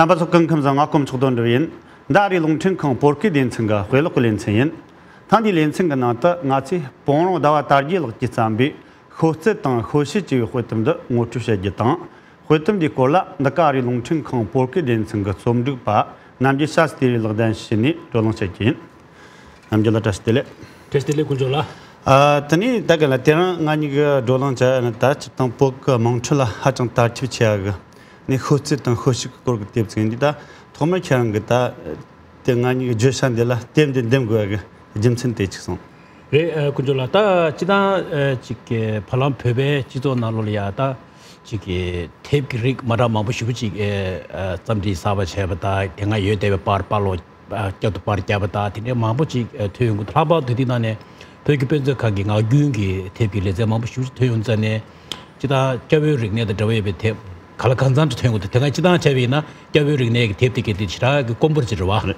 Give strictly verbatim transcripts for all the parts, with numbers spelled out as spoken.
རྣམ་པ་ཚོ་སྐུ་ཁམས་བཟང་། ང་དཀོན་མཆོག་དོན་གྲུབ་ཡིན། འདི་ཨ་རིའི་རླུང་འཕྲིན་ཁང་བོད་སྐད་སྡེ་ཚན་གྱི་དཔེ་ཀློག་གི་ལེ་ཚན་ཡིན། ཐེངས་འདིའི་ལེ་ཚན་གྱི་ནང་དུ་ང་ཚོས་སྤང་རོང་ཟླ་བ་དར་རྒྱས་ལགས་ཀྱིས་བརྩམས་པའི་ཤོད་རྩལ་དང་ཤོད་བྱེད་ཅེས་པའི་དཔེ་དེབ་འདི་ངོ་སྤྲོད་བྱ་རྒྱུ་དང་། དཔེ་དེབ་འདིའི་སྐོར་ལ་འདི་ག་ཨ་རིའི་རླུང་འཕྲིན་ཁང་བོད་སྐད་སྡེ་ཚན་གྱི་རྩོམ་སྒྲིག་པ་རྣམ་རྒྱལ་ཤཱ་སྟེ་རི་ལགས་གདན་ཞུས་ནས་བགྲོ་གླེང་བྱ་རྒྱུ་ཡིན། རྣམ་རྒྱལ་ལགས་བཀྲ་ཤིས་བདེ་ལེགས། བཀྲ་ཤིས་བདེ་ལེགས་དཀོན་མཆོག་ལགས། ཨ། དེ་ནས་ད་ག་ལ་དེ་རིང་ང་གཉིས་ཀྱིས་བགྲོ་གླེང་བྱ་ཡ་ནི་ད་སྤྱིར་བཏང་བོད་ཀྱི་དམངས་ཁྲོད་ལ་ཧ་ཅང་དར་ཁྱབ་ཆེ་བ་གི་ནི་ཤོད་རྩལ་དང་ཤོད་བྱེད་ཀྱི་སྐོར་གྱི་དེབ་ཅིག་ཡིན་དུས། ད་ཐོག་མར་ཁྱེད་རང་གིས་ད་དེ་ང་གཉིས་ཀྱི་བརྗོད་བྱ་འདི་ལ་དེབ་འདི་འདེམས་དགོས་པ་གི་རྒྱུ་མཚན་དེ་ཅིག་གསུངས། རེད། ཨ། དཀོན་མཆོག་ལགས། ད་སྤྱིར་བཏང་ཨ་ཅིག་གི་བར་ལམ་བོད་པའི་སྤྱི་ཚོགས་ནང་ལོགས་ལ་ཡ་ད་ཅིག་གི་དེབ་ཀྱི་རིགས་མ་འདྲ་མང་པོ་ཞེ་པོ་ཅིག་ཨ་རྩོམ་སྒྲིག་གསར་པ་བྱས་པ་དང་། དེ་སྔ་ཡོད་བསྡད་པའི་པར་པར་ལོག་ཨ་བསྐྱར་དུ་པར་བརྒྱབ་པ་དང་། དེ་འདྲའི་མང་པོ་ཅིག་ཨ་ཐོན་ཡོང་གི་འདུག། ལྷག་པར་དུ་དེ་ནང་ནས་བོད་ཀྱི་དཔེ་མཛོད་ཁང་གི་ངག་རྒྱུན་གྱི་དེབ་ཀྱི་ལེ་ཚན་མང་པོ་ཞེ་པོ་ཅིག་ཐོན་ཡོང་ཙང་ནས། སྤྱིར་བཏང་སྐྱ་བོའི་རིག་གནས་དང་འབྲེལ་བ་ཡོད་པའི་དེབ་ག་ལ་གང་འཚམ་ཅིག་ཐོན་ཡོང་གི་འདུག། དེ་སྔ་སྤྱིར་བཏང་བྱས་པ་ཡིན་ན་སྐྱ་བོའི་རིག་གནས་ཀྱི་དེབ་དེ་གའི་དེ་ཞེ་དྲག་གི་དཀོན་པོ་ཅིག་རེད་བ། རེད།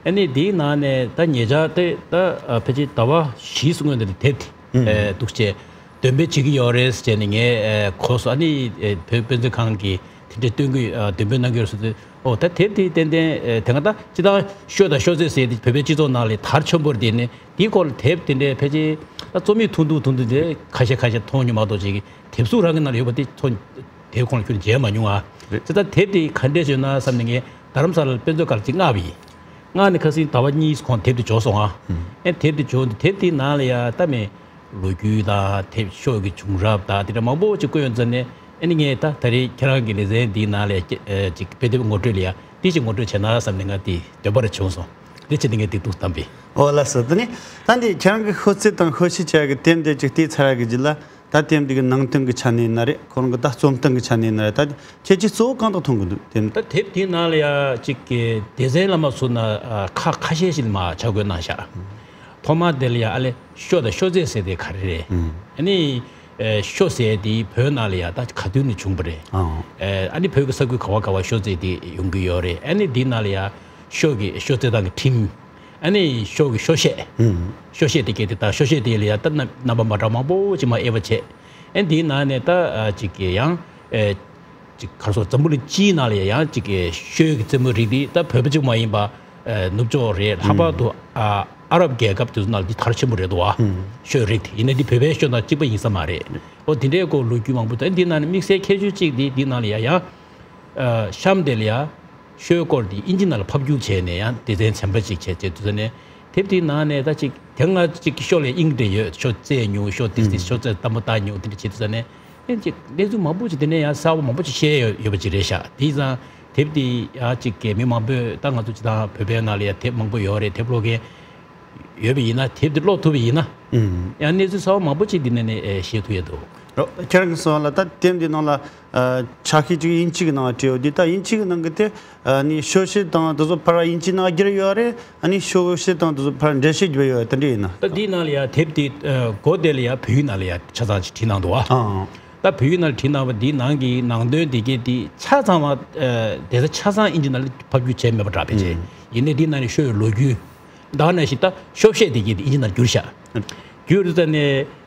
ཨ་ནི་དེའི་ནང་ནས་ད་ཉེ་ཆར་དེ་ད་ཨ་ཕལ་ཆེར་ཟླ་བ་བཞིའི་སྔོན་དེ་དེབ་དེ་ཨུམ་ཨེ་འདུག་སེ་འདོན་སྤེལ་བྱེད་ཀྱི་ཡོད་རེད་ཟེར་ནས་ངས་ཨེ་གོ་སོང་། ཨ་ནི་ཨེ་བོད་དཔེ་མཛོད་ཁང་གིས་དེ་འདྲའི་སྟོན་གྱི་ཨ་འདོན་སྤེལ་གནང་གི་ཡོད་རེད་ཟེར་དུས། ཨོ། ད་དེབ་དེ་ཏན་ཏན་ཨེ་དེ་སྔ་ད་སྤྱིར་བཏང་ཤོད་དང་ཤོད་རྩལ་ཟེར་དེ་བོད་པའི་སྤྱི་ཚོགས་ནང་ལ་དར་ཆེན་པོ་རེད། དེ་ནས་དེའི་སྐོར་ལ་དེབ་དེ་འདྲའི་ཕལ་ཆེར་ད་རྩོམ་ཡིག་ཐུང་ཐུང་ཐུང་ཐུང་དེ་ཁ་ཤས་ཁ་ཤས་མཐོང་མྱོང་མ་གཏོགས། ཅིག་གི་དེབ་གཟུགས་རང་གི་ནང་ལ་ཡོད་པ་དེ་ཚོ་དེབ་ཁོང་ལ་ཁྱོན་མཇལ་མ་མྱོང་ཨ། རེད། དེ་ད་དེབ་དེ་ག་འདྲས་བྱུང་ན་བསམ་ནས་ངས་རྡ་རམ་ས་ལ་དཔེ་མཛོད་ཁང་ལ་ཅིག་མངགས་པ་ཡིན། མངགས་ནས་ཁ་སང་ཟླ་བ་གཉིས་གོང་དེབ་དེ་འབྱོར་སོང་ཨ། ཨུམ། ཨེ་དེབ་དེ་འབྱོར་འདུག། དེབ་དེའི་ནང་ལ་ཡ་ད་མེད་ལོ་རྒྱུས་དང་དེབ་ཤོད་ཀྱི་བྱུང་རབས་དང་དེ་འདྲ་མང་པོ་ཅིག་བཀོད་ཡོད་ཙང་ནས། ཨེ་ནི་ངས་ད་ད་རེས་ཁྱེད་རང་གི་ལེ་ཚན་འདིའི་ནང་ལ་ཡ་ཨེ་ཅིག་དཔེ་དེབ་ངོ་སྤྲོད་ལ་ཡ་དེ་ཅིག་ངོ་སྤྲོད་བྱས་ན་བསམ་ནས་ང་དེ་འདོད་པ་རེ་བྱུང་སོང་། དེ་བྱས་ནས་ངས་དེ་འདུག་བཏང་པས། ཨོ་ལགས་སོ། དེ་ནས་ད་འདི་ཁྱེད་རང་གི་ཤོད་རྩལ་དང་ཤོད་བྱེད་བྱ་གི་དེབ་འདི་ཅིག་བལྟས་ཚར་ཡ་གི་རྗེས་ལ། ད་དེབ་འདི་གི་ནང་དོན་གྱི་ཆ་ནས་ཡིན་ན་རེད། ཁོ་རང་གི་ད་རྩོམ་སྟངས་ཀྱི་ཆ་ནས་ཡིན་ན་རེད། ད་ཁྱེད་ཀྱིས་གཙོ་བོ་གང་དག་མཐོང་གི་འདུག། དེ་ནི། ད་དེབ་དེའི་ནང་ལ་ཡ་གཅིག་གི་སྡེ་ཚན་བླ་མ་ཚོ་ན་ཨ་ཁག་ཁ་ཤས་ཤིག་ལ་མར་ཆ་བགོས་གནང་ཤག། ཐོག་མ་དེ་ལ་ཡ་ཨ་ལས་ཤོད་དང་ཤོད་རྩལ་ཟེར་དེ་ག་རེ་རེད། ཨ་ནི་ཨེ་ཤོད་ཟེར་དེ་བོད་ནང་ལ་ཡ་ད་ག་དུས་ནས་བྱུང་བ་རེད། ཨ་ནི་བོད་ཀྱི་ས་ཁུལ་ག་བ་ག་བ་ཤོད་རྩལ་དེ་ཡོང་གི་ཡོད་རེད། ཨ་ནི་དེའི་ནང་ལ་ཡ་ཤོད་ཀྱི་ཤོད་རྩལ་སྟངས་ཀྱི་ཁྲིམས། ཨ་ནི་ཤོད་ཀྱི་ཤོད་བཤད། ཨུམ། ཤོད་བཤད་དེ་གའི་དེ་ད་ཤོད་བཤད་དེ་ལ་ཡ་ད་རྣམ་རྣམ་པ་མ་འདྲ་མང་པོ་ཅིག་མར་དབྱེ་བ་ཕྱེ། ཨ་ནི་དེའི་ནང་ནས་ད་ཨ་ཅིག་གི་ཡང་ཨེ་ཅིག་ག་རེ་ཟེར། འཛམ་བུ་གླིང་སྤྱིའི་ནང་ལ་ཡ་ཡང་ཅིག་གི་ཤོད་ཀྱི་རྩེད་མོའི་རིགས་དེ་ད་བོད་པ་གཅིག་མ་ཡིན་པ་ཨེ་ནུབ་ཕྱོགས་རེད། ལྷག་པར་དུ་ཨ་ཨ་རབ་རྒྱལ་ཁབ་དེ་ཚོ་ནང་ལ་དེ་དར་ཆེན་པོ་རེད་འདུག་བ། ཨུམ། ཤོད་རིགས་དེ་ཡིན་ན་དེ་བོད་པའི་ཤོད་དང་གཅིག་པ་ཡིན་ས་མ་རེད། ཨོ་དེ་འདྲའི་སྐོར་ལོ་རྒྱུས་མང་པོ། ད་དེའི་ནང་ནས་དམིགས་བསལ་ཁྱད་ཆོས་གཅིག་དེ་དེའི་ནང་ལ་ཡ་ཡང་ཨ་གཤམ་དེ་ལ་ཡ། ཤོད་སྐོར་དེ་ཨིན་ཇི་ནང་ལ་ཕབ་བསྒྱུར་བྱས་ནས་ཡང་སྡེ་ཚན་ཚན་པ་གཅིག་བྱས་བྱས་དུས་ཙ་ནས། དེབ་དེའི་ནང་ནས་ད་ཅིག་དེ་སྔ་ཅིག་ཤོད་ལ་ཨིན་དེ་ཡོད། ཤོད་རྩེད་མྱོང་། ཤོད་དེ་དེ་ཤོད་རྩེད་དམ་པོ་བཏང་མྱོང་། དེ་འདྲ་བྱས་དུས་ཙ་ནས། ཨེ་ཅིག་གནས་ཚུལ་མང་པོ་ཅིག་དེ་ནས་ཡང་གསར་པ་མང་པོ་ཅིག་ཤེས་ཡོད་ཡོད་པ་ཅིག་རེད་ཤག། དེ་ཙང་དེབ་དེ་ཡང་ཅིག་གི་མི་མང་པོས། ད་ང་ཚོ་སྤྱིར་བཏང་བོད་པའི་ནང་ལ་ཡང་དེབ་མང་པོ་ཡོད་རེད། དེབ་ཀློག་མཁན་ཡོད་པ་ཡིན་ན། དེབ་དེ་ཀློག་ཐུབ་པ་ཡིན་ན། ཨུམ། ཡང་གནས་ཚུལ་གསར་པ་མང་པོ་ཅིག་འདི་ནས་ནས་ཨེ་ཤེས་ཐུབ་ཡས་འདུག། རོ། ཁྱེད་རང་གིས་གསུངས་པ་ལ་ད་དེབ་འདི་ནང་ལ་ཨ་ཆ་ཤས་ཅིག་དབྱིན་ཇི་གི་ནང་བྲིས་ཡོད་དུས། ད་དབྱིན་ཇི་གི་ནང་གི་དེ་ཨ་ནི་ཤོད་བཤད་དང་དེ་ཚོ་ཕར་དབྱིན་ཇིའི་ནང་བསྒྱུར་ཡོད་རེད། ཨ་ནི་ཤོད་བཤད་དང་དེ་ཚོ་ཕར་འགྲེལ་བཤད་བརྒྱབ་ཡོད་དེ་འདྲ་ཡིན་ན། ད་འདིའི་ནང་ལ་ཡ་དེབ་དེ་ཨ་མགོ་དེ་ལ་ཡ་བོད་ཡིག་ནང་ལ་ཡ་ཆ་ཚང་ཅིག་བྲིས་གནང་འདུག་བ། ཨང་། ད་བོད་ཡིག་ནང་ལ་བྲིས་གནང་བ་འདིའི་ནང་གི་ནང་དོན་དེ་གས་དེ་ཆ་ཚང་བ་ཨ་དེ་ཚོ་ཆ་ཚང་དབྱིན་ཇི་ནང་ལ་ཕབ་བསྒྱུར་བྱས་མེད་པ་འདྲ་ཕལ་ཆེར། ཨུམ། ཡིན་ནའི་འདིའི་ནང་ནས་ཤོད་ཡོད་ལོ་རྒྱུས། ད་ག་ནང་བཞིན་ད་ཤོད་བཤད་དེ་གྱིས་དབྱིན་ཇི་ནང་བསྒྱུར་བཞག། བསྒྱུར་དུས་ཙ་ནས་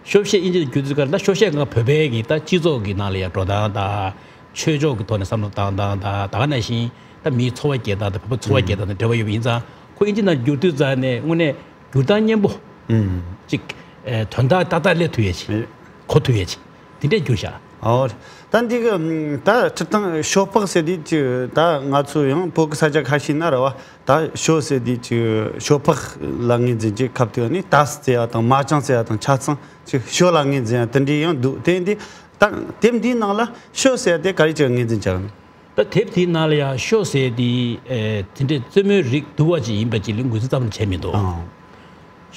ཤོད་བཤད་དབྱིན་ཇི་ནང་བསྒྱུར་དུས་ཙ་ན། ད་ཤོད་བཤད་ང་བོད་པའི་གི་ད་སྤྱི་ཚོགས་ཀྱི་ནང་ལ་ཡང་འགྲོ་སྟངས་དང་། ཆོས་ཕྱོགས་ཀྱི་ཐོག་ནས་བསམ་བློ་བཏང་སྟངས་དང་། ད་ག་ནང་བཞིན་ད་མིའི་འཚོ་བ་སྐྱེལ་སྟངས་དང་། བོད་པ་འཚོ་བ་སྐྱེལ་སྟངས་དང་འབྲེལ་བ་ཡོད་པ་ཡིན་ཙང་། ཁོ་དབྱིན་ཇི་ནང་བསྒྱུར་དུས་ཙ་ནས་དངོས་གནས་བསྒྱུར་སྟངས་སྙན་པོ། ཨུམ། ཅིག་ཨེ་དོན་དག་ཏག་ཏག་སླེབས་ཐུབ་ཡས་ཅིག། ཨེ། གོ་ཐུབ་ཡས་ཅིག། དེ་འདྲས་བསྒྱུར་བཞག། ཨོ། ད་འདི་གི་ད་སྤྱིར་བཏང་ཤོད་པགས་ཟེར་དུས་ཅིག། ད་ང་ཚོ་ཡང་བོད་ཀྱི་ས་ཆ་ཁ་ཤས་ན་རེད་བ། ད་ཤོད་ཟེར་དུས་ཅིག་ཤོད་པགས་ལ་ངོས་འཛིན་གྱི་སྐབས་དེ་ནི་ཏཱས་རྩེ་ཡ་དང་མ་ཅང་རྩེ་ཡ་དང་ཆ་ཚང་ཅིག་ཤོད་ལ་ངོས་འཛིན་ཡ་དེ་འདྲས་ཡང་འདུག། དེ་འདི་ད་དེབ་འདིའི་ནང་ལ་ཤོད་ཟེར་ཡ་དེ་ག་རེ་ཅིག་ངོས་འཛིན་བྱ་གི་ན། ད་དེབ་དེའི་ནང་ལ་ཡང་ཤོད་ཟེར་དེ་ཨེ་དེ་འདྲའི་རྩེད་མོའི་རིགས་བསྡུ་བ་ཅིག་ཡིན་པ་ཅིག་ལ་ངོས་འཛིན་ཙམ་བྱས་མི་འདུག། ཨང་།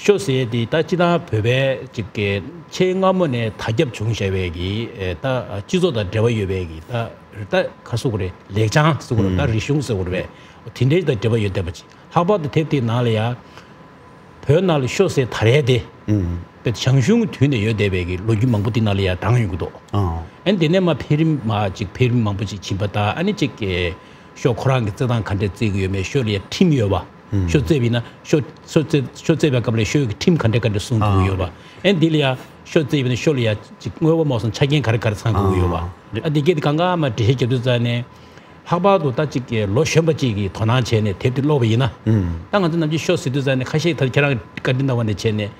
ཤོད་ཟེར་དེ་ད་སྤྱིར་བཏང་བོད་པའི་ཅིག་གི་ཆེས་སྔ་མོ་ནས་དར་ཁྱབ་བྱུང་བཞག་པའི་གི་ཨེ་ད་སྤྱི་ཚོགས་དང་འབྲེལ་བ་ཡོད་པའི་གི་ད་ད་ག་རེ་ཟེར་དགོས་རེད། ལེགས་བྱང་ཟེར་དགོས་རེད། ད་ཨུམ། རིག་གཞུང་ཟེར་དགོས་རེད་པས། དེ་འདྲའི་དང་འབྲེལ་བ་ཡོད་བསྡད་པ་ཅིག། ལྷག་པར་དུ་དེབ་དེའི་ནང་ལ་ཡང་བོད་ནང་ལ་ཤོད་ཟེར་ད་རེས་དེ། ཨུམ། དཔེ་ཞང་ཞུང་དུས་ནས་ཡོད་བསྡད་པའི་གི་ལོ་རྒྱུས་མང་པོ་དེ་ནང་ལ་ཡང་དྲངས་ཡོང་གི་འདུག། ཨང་། ཨ་ནི་དེ་ནས་མར་འཕེལ་རིམ་མར་ཅིག་འཕེལ་རིམ་མང་པོ་ཅིག་ཕྱིན་པ་དང་། ཨ་ནི་ཅིག་གི་ཤོད་ཁོ་རང་གི་རྩེད་སྟངས་ག་འདྲས་རྩེ་གི་ཡོད་མེད། ཤོད་ལ་ཡང་ཁྲིམས་ཡོད་པ། ཨུམ། ཤོད་རྩེ་བ་ཡིན་ན་ཤོད་ཤོད་རྩེ་ཤོད་རྩེ་བའི་སྐབས་ལ་ཤོད་ཀྱི་ཁྲིམས་ག་འདྲས་ག་འདྲས་སྲུང་དགོས་ཀྱི་ཡོད་པ། ཨ་ནི་དེ་ལ་ཡང་ཤོད་རྩེ་བ་ཡིན་ན་ཤོད་ལ་ཡང་ཅིག་དངོས་པོ་མ་སོང་ཆ་རྐྱེན་ག་རེ་ག་རེ་ཚང་དགོས་ཀྱི་ཡོད་པ། ཨ་རེད། ཨ་དེ་གས་དེ་གང་ག་མར་འགྲེལ་བཤད་རྒྱབ་དུས་ཙ་ནས། ལྷག་པར་དུ་ད་ཅིག་གི་ལོ་གཞོན་པ་ཅིག་གིས་དོ་སྣང་བྱས་ནས་དེབ་དེ་ཀློག་པ་ཡིན་ན། ཨུམ། ད་ང་ཚོ་ནམ་རྒྱུན་ཤོ་ཟེར་དུས་ཙང་ནས་ཁ་ཤས་ད་ཁྱེད་རང་གི་བཀའ་འདྲི་གནང་བ་ནས་བྱས་ནས།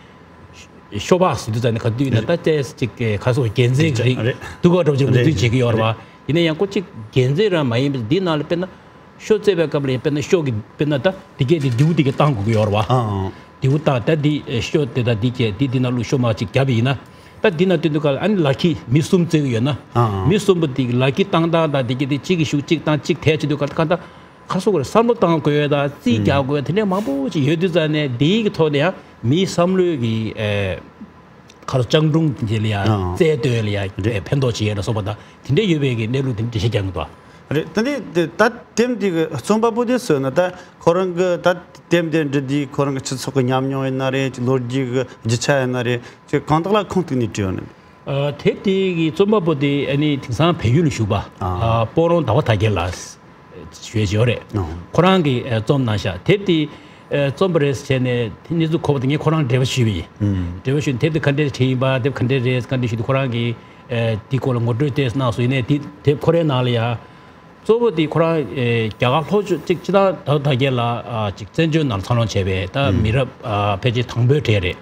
ཤོ་སྦག་ཟེར་དུས་ཙང་ནས་ག་དུས་ཡིན་ན་ད་ཅེས་ཅིག་གི་ཁ་སོགས་རྒྱན་རྩེད་རེད། རེད། སྡུག་ག་འདྲ་པོ་ཅིག་ངོས་འཛིན་བྱེད་ཀྱི་ཡོད་རེད་བ། ཡིན་ན་ཡང་ཁོ་ཅིག་རྒྱན་རྩེད་རང་མ་ཡིན་པ་འདི་ནང་ལ་དཔེར་ན། ཤོ་རྩེད་པའི་སྐབས་ལ་ཡང་དཔེར་ན་ཤོ་གི་དཔེར་ན་ད་དེ་གས་དེ་མདེའུ་དེ་གས་བཏང་དགོས་ཀྱི་ཡོད་རེད་བ། ཨང་། མདེའུ་བཏང་ད་འདི་ཤོ་དེ་ད་འདི་གས་འདི་འདི་ནང་བླུགས་ཤོ་མ་ཅིག་བརྒྱབ་ཡིན་ན། ད་འདི་ནང་སྟོན་དུས་སྐབས་ལ་ཨ་ནི་ལག་ཁྱི་མི་གསུམ་རྩེ་གི་ཡོད་ན། ཨང་། མི་གསུམ་པོ་དེ་གི་ལག་ཁྱི་བཏང་སྟངས་དང་དེ་གས་དེ་གཅིག་གིས་ཤུགས་གཅིག་བཏང་གཅིག་ཐལ་བྱེད་དུས་སྐབས་ལ་ཁ་ད། ཁ་སོ་གོ་རེ་བསམ་བློ་བཏང་དགོས་ཡོད་དང་རྩིས་རྒྱག་དགོས་ཡོད་དེ་འདྲ་མང་པོ་ཅིག་ཡོད་དུས་ཙང་ནས་འདིའི་གི་ཐོག་ནས་ཡང་མིའི་བསམ་བློའི་གི་ཨེ། ཁ་རོ་སྤྱང་གྲུང་དེ་ལ་ཡང་ཨང་། རྩལ་འདོན་ལ་ཡང་རེད། ཕན་ཐོགས་བྱེད་ཡས་ལ་སོགས་པ་དང་དེ་འདྲ་ཡོད་པའི་གི་གནས་ལུགས་དེ་འགྲེལ་བཤད་རྒྱག་གི་འདུག་རེད། ད་ནི་དེ་ད་དེབ་འདི་གི་རྩོམ་པ་པོ་དེ་བཟོས་ན་ད་ཁོ་རང་གི་ད་དེབ་འདི་འབྲི་དུས་ཁོ་རང་གི་སྤྱི་ཚོགས་ཀྱི་ཉམས་མྱོང་ཡིན་ན་རེད། ལོ་རྒྱུས་ཀྱི་རྒྱུ་ཆ་ཡིན་ན་རེད། ཅིག་གང་དག་ལ་ཁུངས་གཏུགས་ནས་བྲིས་ཡོད་ནི། ཨ། དེབ་དེ་གི་རྩོམ་པ་པོ་དེ་ཨ་ནི་དེང་སང་བལ་ཡུལ་ལ་བཞུགས་པ། ཨ། ཨ། སྤོ་རོང་ཟླ་བ་དར་རྒྱས་ལགས་ཞེས་ཡོད་རེད། ཨ། ཁོ་རང་གིས་ཨ་རྩོམ་གནང་ཤག་དེབ་དེ་ཨ་རྩོམ་པ་རེད་ཟེར་ནས་དེ་གནས་ཚུལ་གོ་བ་དེ་ངས་ཁོ་རང་འབྲེལ་བ་ཞུས་པ་ཡིན། ཨུམ། འབྲེལ་བ་ཞུས་ནས་དེབ་དེ་ག་འདྲས་བྲིས་ཡིན་པ། དེབ་ག་འདྲས་རེད་ག་འདྲས་ཞུས་དུས་ཁོ་རང་གིས་ཨ་དེ་སྐོར་ལ་ངོ་སྤྲོད་ཏོག་ཙམ་གནང་སོང་། ཡིན་ནའི་དེ་དེབ་ཁོ་རའི་ནང་ལ་ཡ། གཙོ་བོ་དེ་ཁོ་རང་ཨ་རྒྱ་གར་ལྷོ་ཕྱོགས་ཅིག་སྤྱིར་བཏང་ཟླ་བ་དར་རྒྱས་ལགས་ཨ་ཅིག་བཙན་བྱོལ་ནང་ལ་འཚར་ལོངས་བྱས་པའི་ད་ཨུམ། མི་རབས་ཨ་ཕལ་ཆེར་དང་པོའི་གྲས་རེད།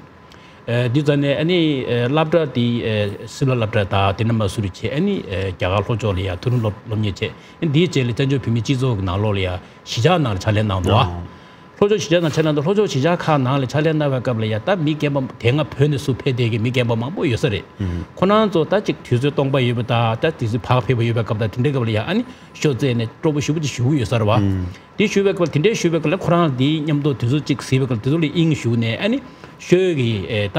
ཨ་འདི་ཙམ་ནས་ཨ་ནི་ཨ་སློབ་གྲྭ་དེ་ཨ་སྲིད་ལ་སློབ་གྲྭ་དང་དེ་ནས་མར་ཟུར་བྱས། ཨ་ནི་ཨ་རྒྱ་གར་ལྷོ་ཕྱོགས་ལ་ཡང་མཐོ་རིམ་སློབ་སློབ་གཉེར་བྱས། ཨ་འདིའི་རྗེས་ལ་བཙན་བྱོལ་བོད་མིའི་སྤྱི་ཚོགས་ཀྱི་ནང་ལོགས་ལ་ཡང་གཞིས་ཆགས་ནང་ལ་ཕྱག་ལས་གནང་འདུག་ཨ། ཨང་། ལྷོ་ཕྱོགས་གཞིས་ཆགས་ནང་ཕྱག་ལས་གནང་འདུག་ལྷོ་ཕྱོགས་གཞིས་ཆགས་ཁག་ནང་ལ་ཕྱག་ལས་གནང་བའི་སྐབས་ལ་ཡང་ད་མི་རྒན་པ་དེ་སྔ་བོད་ནས་ཚུར་ཕེབས་བསྡད་མཁན་མི་རྒན་པ་མང་པོ་ཡོད་ས་རེད། ཨང་། ཁོ་རང་ཚོ་ད་ཅིག་དུས་ཚོད་སྟོང་པ་ཡོད་པ་དང་ད་དུས་ཚོད་བག་ཕེབས་པ་ཡོད་པའི་སྐབས་དང་དེ་འདྲའི་སྐབས་ལ་ཡང་ཨ་ནི་ཤོ་རྩེད་ནས་སྤྲོ་པོ་ཞེ་པོ་ཅིག་ཞུ་གི་ཡོད་ས་རེད་བ། ཨང་། དེ་ཞུ་བའི་སྐབས་དེ་འདྲའི་ཞུ་བའི་སྐབས་ལ་ཁོ་རང་དེའི་མཉམ་དུ་དུས་ཚོད་གཅིག་གཟིགས་པའི་སྐབས་དེ་ཚོ་ལ་དབྱིངས་ཞུགས་ནས་ཨ་ནི་ཤོ་གི་ཨེ་ད་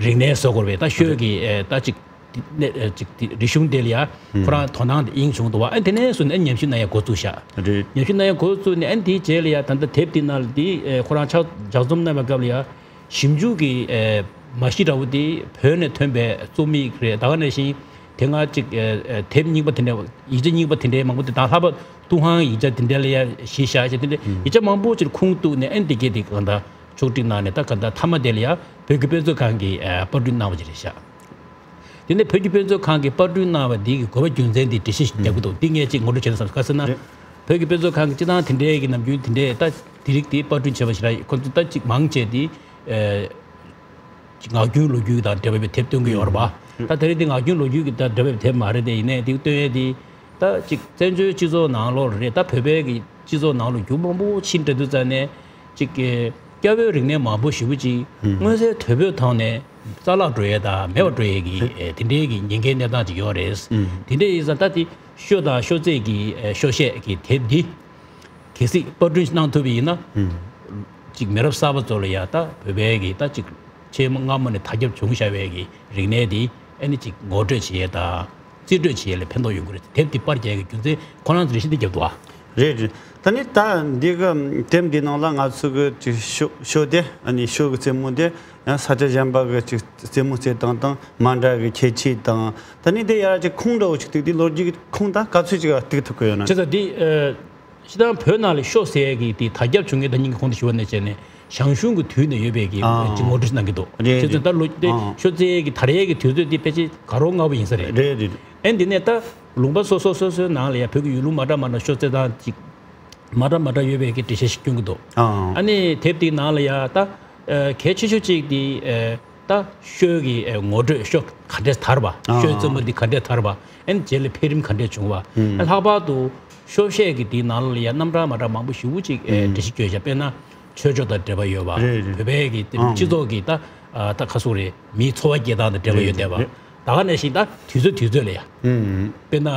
རིག་གནས་བཟོ་དགོས་པས། ད་ཤོ་གི་ཨེ་ད་ཅིག་ནས་ཨེ་ཅིག་དེ་རིག་གཞུང་དེ་ལ་ཡ་ཁོ་རང་དོ་སྣང་དེ་དབྱིངས་བྱུང་འདུག་བ། ཨ་དེ་ནས་བཟུང་ནས་ཨ་ཉམས་ཞིབ་གནང་ཡ་འགོ་བཙུགས་ཤག་རེད། ཉམས་ཞིབ་གནང་ཡ་འགོ་བཙུགས་ནས་ཨ་དེའི་རྗེས་ལ་ཡ་ད་ལྟ་དེབ་དེ་ནང་ལ་དེ་ཨེ་ཁོ་རང་ཕྱག་ལྗགས་རྩོམ་གནང་བའི་སྐབས་ལ་ཡ། ཞིབ་འཇུག་གི་ཨེ་མ་གཞི་འདྲ་བོ་དེ་བོད་ནས་ཐོན་པའི་རྩོམ་ཡིག་རེད། ད་ག་ནང་བཞིན་དེ་སྔ་ཅིག་ཨེ་ཨེ་དེབ་རྙིང་པ་དེ་འདྲ་ཡིག་ཆ་རྙིང་པ་དེ་འདྲའི་མང་པོ་དེ་དང་ལྷག་པར་ཏུན་ཧོང་ཡིག་ཆ་དེ་འདྲ་ལ་ཡ་གཞི་བཞག་བྱས་དེ་འདྲ་ཡིག་ཆ་མང་པོ་ཅིག་ཁུངས་གཏུགས་ནས་ཨ་ནི་དེ་གས་དེ་གང་ལྟར་ཕྱོགས་སྒྲིག་གནང་ནས་ད་གང་ལྟར་མཐའ་མ་དེ་ལ་ཡ་བོད་ཀྱི་དཔེ་མཛོད་ཁང་གིས་ཨེ་པར་སྐྲུན་གནང་བ་ཅིག་རེད་ཤག་དེ་ནས་བོད་ཀྱི་དཔེ་མཛོད་ཁང་གིས་པར་སྐྲུན་གནང་བ་འདི་གི་དགོས་པ་རྒྱུ་མཚན་འདི་འགྲེལ་བཤད་ཞིག་རྒྱག་གི་འདུག་འདི་ངས་ཅིག་ངོ་སྤྲོད་བྱས་ན་བསམ། ག་ཟེར་ན། རེད། བོད་ཀྱི་དཔེ་མཛོད་ཁང་གིས་སྤྱིར་བཏང་དེ་འདྲའི་གི་ནམ་རྒྱུན་དེ་འདྲའི་ད་དེ་རིགས་དེ་པར་སྐྲུན་བྱས་པ་ཞིག་ར་ཁོ་ཚོ་ད་ཅིག་མང་ཆེ་དེ་ཨེ་ཅིག་ངག་རྒྱུན་ལོ་རྒྱུས་དང་འབྲེལ་བའི་དེབ་སྟོན་གྱི་ཡོད་རེད་པ། ད་དེ་རིང་འདི་ངག་རྒྱུན་ལོ་རྒྱུས་ཀྱི་ད་འབྲེལ་བའི་དེབ་མ་རེད་དེ། ཡིན་ནའི་དེ་སྟོན་ཡས་དེ་ད་ཅིག་བཙན་བྱོལ་སྤྱི་ཚོགས་ནང་ལོགས་རེད། ད་བོད་པའི་གི་སྤྱི་ཚོགས་ནང་ལོགས་རྒྱུན་མང་པོ་ཕྱིན་འགྲོ་དུས་ཙང་ནས་ཅིག་གི་སྐྱ་བོའི་རིག་གནས་མང་པོ་ཞེ་པོ་ཅིག་ཨུམ། མངོན་གསལ་དོད་པོའི་ཐོག་ནས་རྩ་བརླག་འགྲོ་ཡས་དང་མེད་པར་འགྲོ་ཡས་ཀྱི་ཨེ་དེ་འདྲའི་གི་ཉེན་ཁའི་གནས་སྟངས་ཅིག་ཡོད་རེད། ཨུམ། དེ་འདྲའི་ཡིན་ཙང་ད་དེ་ཤོ་དང་ཤོ་རྩེད་ཀྱི་ཨེ་ཤོ་བཤད་ཀྱི་དེབ་འདི་གལ་སྲིད་པར་སྐྲུན་གནང་ཐུབ་པ་ཡིན་ན། ཨུམ། ཅིག་མི་རབས་གསར་པ་ཚོ་ལ་ཡ་ད་བོད་པའི་གི་ད་ཅིག་ཆེས་མ་སྔ་མོ་ནས་དར་ཁྱབ་བྱུང་བཞག་པའི་གི་རིག་གནས་འདི་ཨ་ནི་ཅིག་ངོ་སྤྲོད་བྱེད་ཡས་དང་། རྩིས་སྤྲོད་བྱེད་ཡས་ལ་ཕན་ཐོགས་ཡོང་གི་རེད། དེབ་འདི་པར་རྒྱག་གི་རྒྱུ་མཚན་ཁོ་རང་ཚོ་རེ་ཞིག་འདི་རྒྱབ་འདུག་ཨ། རེད་རེད། ད་ནི་ད་འདི་གི་དེབ་འདི་ནང་ལ་ང་ཚོ་གི་ཅིག་ཤོ་ཤོ་དེ་ཨ་ནི་ཤོ་གི་རྩེད་མོ་དེ་ཡང་ས་ཆ་གཞན་པ་གི་ཅིག་རྩེད་མོ་རྩེ་སྟངས་དང་མ་འདྲ་གི་ཁྱད་ཆོས་དང་། ད་ནི་དེ་ཡར་ཅིག་ཁུངས་འདྲ་བོ་ཅིག་གཏུགས་དེ་ལོ་རྒྱུས་ཀྱི་ཁུངས་ད་ག་ཚོད་ཅིག་གཏུགས་ཐུབ་ཀྱི་ཡོད་ན། བྱས་ཙང་འདི་ཨ། སྤྱིར་བཏང་བོད་ནང་ལ་ཤོ་ཟེར་ཡས་ཀྱི་དེ་དར་ཁྱབ་བྱུང་མཁན་ད་སྙིང་གི་ཁོང་དུ་ཞུ་བ་ནས་བྱས་ནས་ཞང་ཞུང་གི་དུས་ནས་ཡོད་པའི་གི་ཨ། ཅིག་ངོ་སྤྲོད་ཅིག་གནང་གི་འདུག་རེད་བྱས་ཙང་ད་ལོ་དེ་ཨ། ཤོ་རྩེད་ཡས་ཀྱི་དར་ཡས་ཀྱི་དུས་ཚོད་དེ་ཕལ་ཆེར་དགའ་རོགས་སྔ་པོ་ཡིན་ས་རེད། རེད་རེད། ཨ་འདི་ནས་ད་ལུང་པ་སོ་སོ་སོ་སོའི་ནང་ལ་ཡ་བོད་ཀྱི་ཡུལ་ལུང་མ་འདྲ་མ་འདྲ་ཤོ་རྩེད་སྟངས་ཅིག་མ་འདྲ་མ་འདྲ་ཡོད་པའི་གི་འགྲེལ་བཤད་ཞིག་སྐྱོན་གྱི་འདུག་ཨ། ཨ་ནི་དེབ་དེའི་ནང་ལ་ཡ་ད་ཨ་གལ་ཆེ་ཤོས་གཅིག་དེ་ཨ། ད་ཤོ་གི་ཨེ་ངོ་སྤྲོད། ཤོ་ག་འདྲས་དར་བ། ཨ། ཤོའི་རྩེད་མོ་འདི་ག་འདྲས་དར་བ། ཨེ་རྗེས་ལ་འཕེལ་རིམ་ག་འདྲས་བྱུང་བ། ཨེ་ལྷག་པར་དུ་ཤོ་བཤད་ཀྱི་འདིའི་ནང་ལ་ཡང་རྣམ་གྲངས་མ་འདྲ་མང་པོ་ཞེ་པོ་ཅིག་ཨེ་འགྲེལ་བཤད་བརྗོད་བྱ། དཔེར་ན་ཆོས་ཕྱོགས་དང་འབྲེལ་བ་ཡོད་པ། རེད་རེད། བོད་པའི་གི་ཨ། སྤྱི་ཚོགས་ཀྱི་ད་ཨ་ད་ག་ཟེར་དགོས་རེད། མིའི་འཚོ་བ་སྐྱེལ་སྟངས་དང་འབྲེལ་བ་ཡོད་བསྡད་པ། རེད། ད་ག་ནང་བཞིན་ད་དུས་ཚོད་དུས་ཚོད་ལ་ཡང་། ཨེ་དཔེར་ན།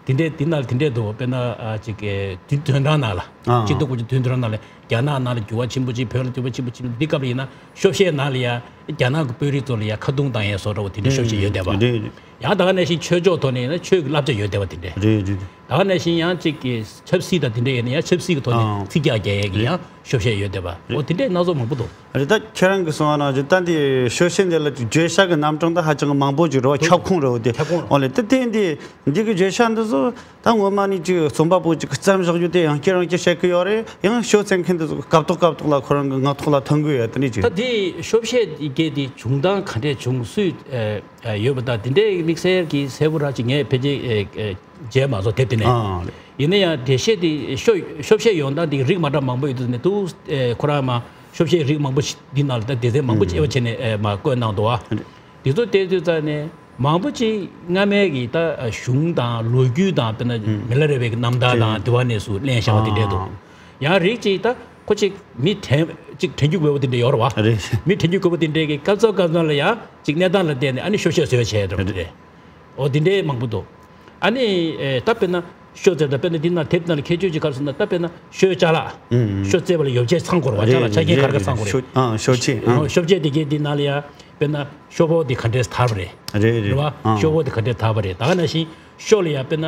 དེ་འདྲའི་དེ་ནང་ལ་དེ་འདྲའི་འདུག་དཔེར་ན་ཨ་ཅིག་གི་དུས་དོན་གྲངས་ནང་ལ། ཨ། གཅིག་སྟོང་དགུ་བརྒྱ་དོན་གྲངས་ནང་ལ་རྒྱ་ནག་ནང་ལ་འགྱུར་བ་ཆེན་པོ་ཅིག་བོད་ལ་འགྱུར་བ་ཆེན་པོ་ཅིག་འདི་སྐབས་ལ་ཡིན་ན་ཤོ་བཤད་ནང་ལ་ཡ་རྒྱ་ནག་གི་དཔོན་རིགས་ཚོ་ལ་ཡ་ཁ་རྡུང་བཏང་ཡས་བཟོ་འདྲ་བོ་དེ་འདྲའི་ཤོ་བཤད་ཡོད་བསྡད་པ། རེད་རེད། ཡང་ད་ག་ནང་བཞིན་ཆོས་ཕྱོགས་ཐོག་ནས་ཡིན་ན་ཆོས་ཀྱི་བསླབ་བྱ་ཡོད་བསྡད་པ་དེ་འདྲའི། རེད་རེད། ད་ག་ནང་བཞིན་ཡང་ཅིག་གི་ཆབ་སྲིད་དང་དེ་འདྲ་ཡིན་ན་ཡང་ཆབ་སྲིད་ཀྱི་ཐོག་ནས་ཨ། ཚིག་རྒྱག་རྒྱག་ཡས་ཀྱི་ཡང་ཤོ་བཤད་ཡོད་བསྡད་པ། འོ་དེ་འདྲའི་སྣ་ཚོགས་མང་པོ་འདུག་རེད། ད་ཁྱེད་རང་གིས་གསུངས་པ་ནང་བཞིན་ད་འདི་ཤོ་བཤད་འདི་ལ་བརྗོད་བྱ་གི་རྣམ་གྲངས་ད་ཧ་ཅང་མང་པོ་ཅིག་རེད་བ། ཁྱབ་ཁོངས་རེད་བ་དེ། ཁྱབ་ཁོངས་རེད། འོ་ལེ། ད་དེ་འདི་འདི་གི་བརྗོད་བྱ་འདི་ཚོ་ད་ངོ་མ་ནི་ཅིག་རྩོམ་པ་པོ་ཅིག་གིས་བརྩམས་བཞག་རྒྱུ་དེ་ཡང་བསྐྱར་ཡང་བསྐྱར་བཤད་ཀྱི་ཡོད་རེད། ཡང་ཤོ་རྩེད་མཁན་འདི་ཚོ་སྐབས་ཐོག་སྐབས་ཐོག་ལ་ཁོ་རང་གི་ངག་ཐོག་ལ་ཐོན་གྱི་ཡོད། དེ་ནི་ཅིག་ད་དེ་ཤོ་བཤད་ཀྱི་དེ་བྱུང་སྟངས་ག་འདྲས་བྱུང་སྲོལ་ཨ་ཡོད་པ་དང་དེ་འདྲའི་དམིགས་བསལ་གྱི་གསལ་པོ་རང་ཅིག་ངས་ཕལ་ཆེར་ཨ་ཨ་མཇལ་མ་སོང་དེབ་དེ་ནས། ཨ་ལེ། ཡིན་ན་ཡང་འགྲེལ་བཤད་དེ་ཤོ་ཤོ་བཤད་ཡོང་སྟངས་དེ་རིགས་མ་འདྲ་མང་པོ་ཡོད་དུས་ནས་འདུག་ཨེ་ཁོ་རང་མ་ཤོ་བཤད་རིགས་མང་པོ་ཞིག་འདི་ནང་ལ་ད་སྡེ་ཚན་མང་པོ་ཅིག་དབྱེ་བ་ཕྱེ་ནས་ཨེ་མ་བཀོད་གནང་འདུག་བ། དེ་ཚོ་བལྟས་དུས་ཙང་ནས་མང་པོ་ཅིག་སྔ་མའི་གི་ད་གཞུང་དང་ལོ་རྒྱུས་དང་དཔེར་ན་མི་ལ་རས་པའི་གི་རྣམ་ཐར་དང་དེ་བ་ནས་སུ་ལེན་བཞག་པ་དེ་འདྲས་འདུག་ཡང་རིགས་ཅིག་ད་ཁོ་ཅིག་མི་དྲན་ཅིག་དྲན་རྒྱུ་དགོས་པ་དེ་འདྲས་ཡོད་རེད་བ། རེད། མི་དྲན་རྒྱུ་དགོས་པ་དེ་འདྲས་གི་སྐབས་སུ་སྐབས་སུ་ལ་ཡང་ཅིག་གནས་སྟངས་ལ་བལྟས་ནས་ཨ་ནི་ཤོ་བཤད་བཟོས་བྱས་འགྲོ་གི་རེད། འོ་དེ་འདྲའི་མང་པོ་འདུག་ཨ་ནི་ཨེ་ད་དཔེར་ན་ཤོ་ཟེར་ད་དཔེར་ན་འདི་ན་དེབ་ནང་ལ་ཁྱད་ཆོས་ཅིག་ག་རེ་ཟེར་ན་ད་དཔེར་ན་ཤོ་ཅ་ལག་ཨུམ། ཤོ་བཙལ་བ་ལ་ཡོ་བྱད་ཚང་དགོས་རེད་བ། ཅ་ལག་ཆ་རྐྱེན་ག་རེ་ག་རེ་ཚང་དགོས་རེད། ཤོ་ཨ་ཤོ་ཆེ་ཨ། ཤོ་བྱད་དེ་གའི་འདི་ནང་ལ་ཡ་དཔེར་ན་ཤོ་ཕོར་དེ་ག་འདྲས་དར་བ་རེད། རེད་རེད་རེད་བ། ཨ། ཤོ་ཕོར་དེ་ག་འདྲས་དར་བ་རེད། ད་ག་ནང་བཞིན་ཤོ་ལ་ཡ་དཔེར་ན་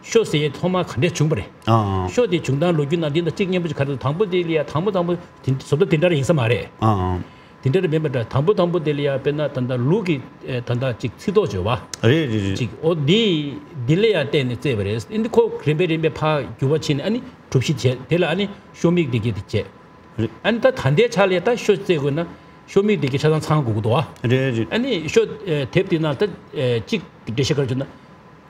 ཤོ་ཟེར་ཡས་ཐོག་མ་ག་འདྲས་བྱུང་བ་རེད། ཨ་ཨ། ཤོ་དེ་བྱུང་སྟངས་ལོ་རྒྱུས་ནང་འདི་ན་གཅིག་སྙན་པོ་ཅིག་ག་རེ་ཟེར་དང་པོ་དེ་ལ་ཡ་དང་པོ་དང་པོ་དེ་བཟོ་ལྟ་དེ་འདྲ་རེ་ཡིན་ས་མ་རེད། ཨ་ཨ། དེ་འདྲ་རེ་མིན་པ་འདྲ། དང་པོ་དང་པོ་དེ་ལ་ཡ་དཔེར་ན་ད་ལྟ་ལུག་གི་ཨེ་ད་ལྟ་ཅིག་ཚིག་ཐོ་བརྗོད་པ། རེད་རེད་རེད། ཅིག་འོ་འདི་འདི་ལ་ཡ་བརྟེན་ནས་བཙལ་བ་རེད། འདི་ཁོ་རིམ་པས་རིམ་པས་ཕར་འགྱུར་བ་ཕྱིན་ནས་ཨ་ནི་གྲུབ་གཞི་བྱས། དེ་ལ་ཨ་ནི་ཤོ་མིག་དེ་གྱད་དེ་བྱས། རེད། ཨ་ནི་ད་ད་ལྟའི་ཆ་ལ་ཡ་ད་ཤོ་བཙལ་དགོས་ན་ཤོ་མིག་དེ་གྱད་ཆ་ཚང་ཚང་དགོས་ཀྱི་འདུག་བ། རེད་རེད། ཨ་ནི་ཤོ་ཨེ་དེབ་དེ་ནང་ད་ཨེ་གཅིག་འགྲེལ་བཤད་ག་རེ་བྱུང་ན།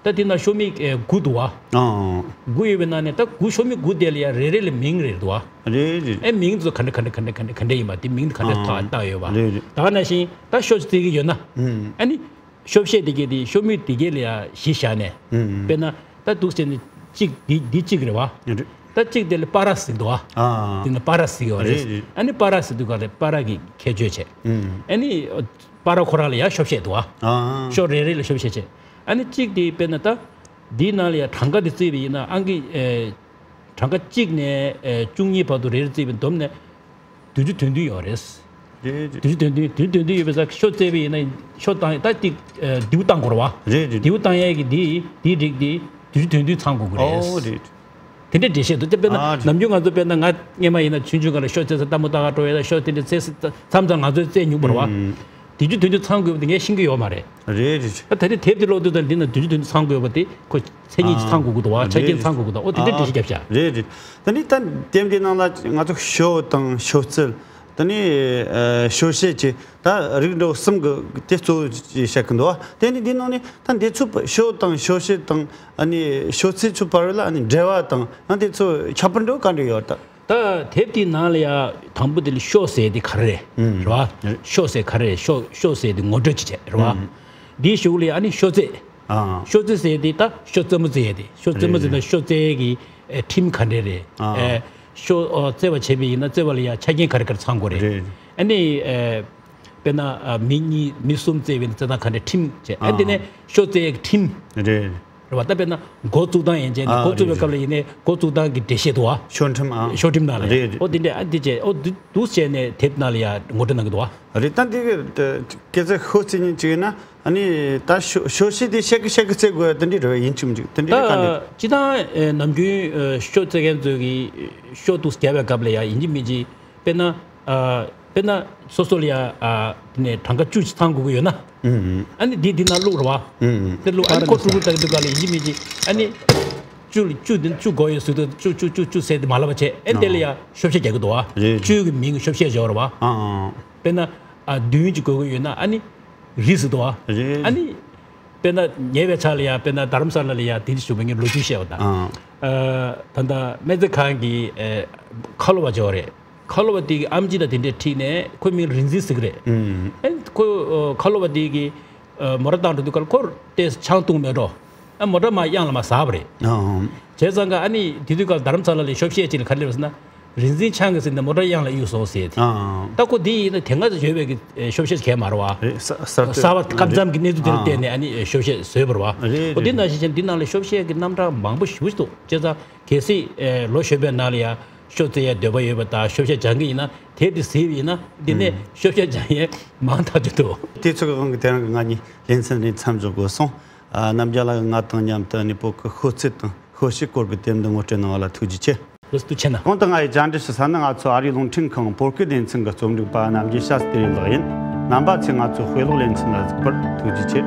ད་དེ་ན་ཤོ་མིག་ཨེ་དགུ་འདུག་བ། ཨང་། དགུ་ཡོད་པའི་ནང་ནས་ད་དགུ་ཤོ་མིག་དགུ་དེ་ལ་ཡ་རེ་རེ་ལ་མིང་རེ་འདུག་བ། རེད་རེད། ཨེ་མིང་ཚོ་ག་འདྲ་ག་འདྲ་ག་འདྲ་ག་འདྲ་ག་འདྲ་ཡིན་པ་དེ་མིང་ག་འདྲ་ཨང་། ཐག་བཏགས་ཡོད་པ། རེད་རེད། ད་ག་ནང་བཞིན་ད་ཤོ་བཙལ་གྱི་ཡོད་ན། ཨུམ། ཨ་ནི་ཤོ་བཤད་དེ་གྱད་དེ་ཤོ་མིག་དེ་གྱད་ལ་ཡ་གཞི་བཞག་ནས། ཨུམ། དཔེར་ན་ད་འདུག་བྱས་ནས་གཅིག་འདི་འདི་གཅིག་རེད་བ། རེད། ད་གཅིག་དེ་ལ་པ་ར་ཟེར་འདུག་བ། ཨ། དེ་ན་པ་ར་ཟེར་ཡོད་རེད། རེད་རེད། ཨ་ནི་པ་ར་ཟེར་དུས་ག་ལ་པ་ར་གི་ཁྱད་ཆོས་བྱས། ཨུམ། ཨ་ནི་པ་ར་ཁོ་རང་ལ་ཡ་ཤོ་བཤད་འདུག་བ། ཨ། ཤོ་རེ་རེ་ལ་ཤོ་བཤད་བྱས། ཨ་ནི་གཅིག་དེ་དཔེར་ན་ད་འདིའི་ནང་ལ་ཡ་གྲངས་ཀ་དེ་བརྩིས་པ་ཡིན་ན་ཨང་ཀི་ཨེ་གྲངས་ཀ་གཅིག་ནས་ཨེ་བཅུ་གཉིས་བར་དུ་རེ་རེ་བརྩིས་པ་ཡིན་བསྡོམས་ནས་བདུན་ཅུ་དོན་བདུན་ཡོད་རེད། རེད་རེད། བདུན་ཅུ་དོན་བདུན། བདུན་ཅུ་དོན་བདུན་ཡོད་པའི་ས་ཤོ་བཙལ་བ་ཡིན་ན་ཤོ་བཏང་ད་ཏིག་ཨེ་བདེ་པོ་བཏང་དགོས་རེད་བ། རེད་རེད། བདེ་པོ་བཏང་ཡས་ཀྱི་འདི་འདིའི་རིགས་འདི་བདུན་ཅུ་དོན་བདུན་ཚང་དགོས་ཀྱི་རེད། ཨོ་རེད། དེ་འདྲའི་འགྲེལ་བཤད་འདུག་དེ་དཔེར་ན་ཨ་རེད། ནམ་རྒྱུན་ང་ཚོ་དཔེར་ན་ང་སྔས་མ་ཡིན་ན་ཆུང་ཆུང་སྒང་ལ་ཤོ་བཙལ་ས་ལྟད་མོ་ལྟ་ག་འགྲོ་ཡས་ལ་ཤོ་དེ་འདྲ་བཙལ་ས་མཚམས་མཚམས་ང་ཚོས་བཙལ་མྱོང་བ་རེད་བ། ཨུམ། བདུན་ཅུ་དོན་བདུན་ཚང་དགོས་པ་དེ་ངས་ཤེས་ཀྱི་ཡོད་མ་རེད། རེད་རེད། ད་ད་རེས་དེབ་དེ་ཀློག་དུས་ད་འདི་ན་བདུན་ཅུ་དོན་བདུན་ཚང་དགོས་པ་དེ་ཁོ་མཚན་ཉིད་ཅིག་ཚང་དགོས་ཀྱི་འདུག་བ། ཨ་ཆ་རྐྱེན་རེད་ཚང་དགོས་ཀྱི་འདུག་འོ་དེ་འདྲ་འགྲེལ་བཤད་རྒྱབ་བྱ། རེད་རེད། ད་ནི་ད་དེབ་འདི་ནང་ལ་ང་ཚོ་ཤོ་དང་ཤོ་རྩལ། ད་ནི་ཨ་ཤོ་བཤད་ཀྱི་ད་རིགས་འདྲ་བོ་གསུམ་གྱི་དེ་གཙོ་བོ་ཅིག་བཤད་ཀྱི་འདུག་བ། དེ་ནི་འདི་ནང་ནས་ད་འདི་ཚོ་ཤོ་དང་ཤོ་བཤད་དང་ཨ་ནི་ཤོ་རྩལ་ཚོའི་བར་ལ་ཨ་ནི་འབྲེལ་བ་དང་ཨ་འདི་ཚོ་ཁྱད་པར་འདྲ་བོ་ག་འདྲ་ཡོད་ད། ད་དེབ་དེའི་ནང་ལ་ཡ་དང་པོ་དེ་ལ་ཤོ་ཟེར་དེ་ག་རེ་རེད། ཨུམ། རེད་བ། ཤོ་ཟེར་ག་རེ་རེད། ཤོ་ཤོ་ཟེར་དེ་ངོ་སྤྲོད་ཅིག་བྱས་རེད་བ། ཨུམ། དེའི་གཞུག་ལ་ཡ་ཨ་ནི་ཤོ་རྩལ། ཨ། ཤོ་རྩལ་ཟེར་དེ་ད་ཤོ་རྩེད་མོ་རྩེ་ཡས་དེ། ཤོ་རྩེད་མོ་རྩེ་ན་ཤོ་རྩལ་གྱི་ཨེ་ཁྲིམས་ག་འདྲས་རེད། ཨ། ཨེ་ཤོ་ཨོ་རྩེ་བ་བྱས་པ་ཡིན་ན་རྩེ་བ་ལ་ཡ་ཆ་རྐྱེན་ག་རེ་ག་རེ་ཚང་དགོས་རེད། རེད། ཨ་ནི་ཨེ་དཔེར་ན་ཨ་མི་གཉིས་མི་གསུམ་རྩེ་བ་ཡིན་ན་རྩེ་སྟངས་ག་འདྲས་ཁྲིམས་བྱས། ཨ་ཨ། དེ་ནས་ཤོ་རྩལ་གྱི་ཁྲིམས། རེད། རེད་བ། ད་དཔེར་ན་འགོ་བཙུགས་སྟངས་ཡན་ཆད་ནས་ཨ་འགོ་བཙུགས་པའི་རེད། སྐབས་ལ་ཡིན་ནའི་འགོ་བཙུགས་སྟངས་ཀྱི་འགྲེལ་བཤད་འདུག་བ། ཤོ་ཁྲིམས་ཨ། ཤོ་ཁྲིམས་ནང་ལ་རེད་རེད། ཨོ་དེ་འདྲས་ཨ་དེ་བྱས་ཨོ་འདུག་འདུག་བྱས་ནས་དེབ་ནང་ལ་ཡ་ངོ་སྤྲོད་གནང་གི་འདུག་བ། རེད། ད་འདི་གི་སྐད་ཆ་ཤོ་རྩེ་ཉིན་གཅིག་ཡིན་ན་ཨ་ནི་ད་ཤོ་ཤོ་ཤི་དེ་ཤེག་གི་ཤེག་གི་རྩེ་དགོས་ཡ་དེ་འདྲས་རེད་བ། ཡིན་གཅིག་མིན་གཅིག་དེ་འདྲས་རེད་ག་འདྲས། ད་སྤྱི་བཏང་ཨེ་ནམ་རྒྱུན་ཨེ་ཤོ་རྩེ་མཁན་ཚོས་གི་ཤོ་འདུག་རྒྱབ་པའི་སྐབས་ལ་ཡ་ཡིན་གཅིག་མིན་གཅིག་དཔེར་ན་ཨ་དཔེར་ན་སོ་སོ་ལ་ཡ་ཨ་དེ་ནས་གྲངས་ཀ་བཅུ་ཅིག་ཚང་དགོས་ཀྱི་ཡོད་ན། ཨུམ། ཨ་ནི་འདི་འདི་ནང་བླུགས་རེད་བ། ཨུམ། དེ་བླུགས་ཨ་ནི་ཁོ་ཀྲུག་ཀྲུག་ལྟ་གི་འདུག་ག་ལ་ཡིན་གཅིག་མིན་གཅིག་ཨ་ནི་བཅུ་བཅུ་འདི་བཅུ་དགོས་ཡོད་ཟེར་དུས་བཅུ་བཅུ་བཅུ་བཅུ་ཟེར་དེ་མ་ལབ་པ་བྱས། ཨ་ནི་དེ་ལ་ཡ་ཤོ་བཤད་རྒྱག་གི་འདུག་བ། རེད། བཅུ་གི་མིང་ཤོ་བཤད་བྱས་པ་རེད་བ། ཨ་ཨ། དཔེར་ན་ཨ་བདུན་ཅིག་དགོས་ཀྱི་ཡོད་ན་ཨ་ནི་རི་ཟེར་འདུག་བ། རེད། ཨ་ནི་དཔེར་ན་ཉེ་བའི་ཆར་ལ་ཡ་དཔེར་ན་རྡ་རམ་ས་ལ་ལ་ཡ་དེ་འདྲ་བྱུང་བའི་ངས་ལོ་རྒྱུས་བཤད་པ་དང་། ཨ། ཨ་ད་ལྟ་སྨན་རྩིས་ཁང་གི་ཨེ་ཁ་ལོ་བ་ཅིག་ཡོད་རེད། ཁ་ལོ་བ་དེ་གི་ཨེམ་ཆི་ལ་དེ་འདྲས་ཁྲིད་ནས་ཁོའི་མིང་རིག་འཛིན་ཟེར་གི་རེད། ཨུམ། ཨེ་ཁོ་ཨ་ཁ་ལོ་བ་དེ་གི་ཨ་མོ་ཊ་བཏང་འགྲོ་དུས་སྐབས་ཁོ་དེ་ཆང་བཏུང་མེད་འགྲོ། ཨ་མོ་ཊ་མར་གཡང་ལ་མར་ཟགས་པ་རེད། ཨ། བྱས་ཙང་ཀ་ཨ་ནི་དེ་དུས་སྐབས་རྡ་རམ་ས་ལ་ལ་ཤོ་བཤད་ཅིག་ལ་ག་རེ་ལབ་ཟེར་ན། རིག་འཛིན་ཆང་གིས་ཟིན་ནས་མོ་ཊ་གཡང་ལ་གཡུགས་སོང་ཟེར་ཏེ། ཨ། ད་ཁོ་འདི་ཡིན་ན་དེ་སྔ་ཡོད་པའི་གི་ཤོ་བཤད་གས་མ་རེད་བ། རེད། གསར་གསར་དེ་གསར་བ་སྐབས་མཚམས་ཀྱི་གནས་ཚུལ་དེ་ལ་བལྟས་ནས་ཨ་ནི་ཤོ་བཤད་བཟོས་པ་རེད་བ། རེད། འོ་འདི་རེད། ནང་བཞིན་བྱས་འདི་ནང་ལ་ཤོ་བཤད་ཀྱི་རྣམ་གྲངས་མང་པོ་ཞེ་པོ་ཞིག་འདུག་བྱས་ཙང་གལ་སྲིད་ལོ་གཞོན་པའི་ནང་ལ་ཡང་ཤོ་རྩེ་ཡ་འདོད་པ་ཡོད་པ་དང་ཤོ་བཤད་སྦྱང་གི་ཡིན་ན་དེབ་དེ་གཟིགས་པ་ཡིན་ན་འདི་ནས་ཤོ་བཤད་སྦྱང་ཡས་མང་ཐག་ཆོད་འདུག་དེ་ཚོ་གི་དབང་གིས་དེ་རིང་གི་ང་གཉིས་ལེ་ཚན་འདི་མཚམས་འཇོག་དགོས་སོང་། ཨ། རྣམ་རྒྱལ་ལགས་ཀྱིས་ང་དང་མཉམ་དུ་ཨ་ནི་བོད་ཀྱི་ཤོ་རྩེད་དང་ཤོ་བཤད་སྐོར་གྱི་དེབ་འདི་ངོ་སྤྲོད་གནང་བ་ལ་ཐུགས་རྗེ་ཆེ། ལགས་སོ་ཐུགས་རྗེ་ཆེ་གནང་། གོང་དུ་ང་ཡིས་བཅར་འདྲི་ཞུ་ས་ནི་ང་ཚོ་ཨ་རིའི་རླུང་འཕྲིན་ཁང་བོད་སྐད་སྡེ་ཚན་གྱི་རྩོམ་སྒྲིག་པ་རྣམ་རྒྱལ་ཤཱ་སྟེ་རེ་ལགས་ཡིན། རྣམ་པ་ཚོས་ང་ཚོའི་དཔེ་ཀློག་ལེ་ཚན་ལ་གཟིགས་པར་ཐུགས་རྗེ་ཆེ།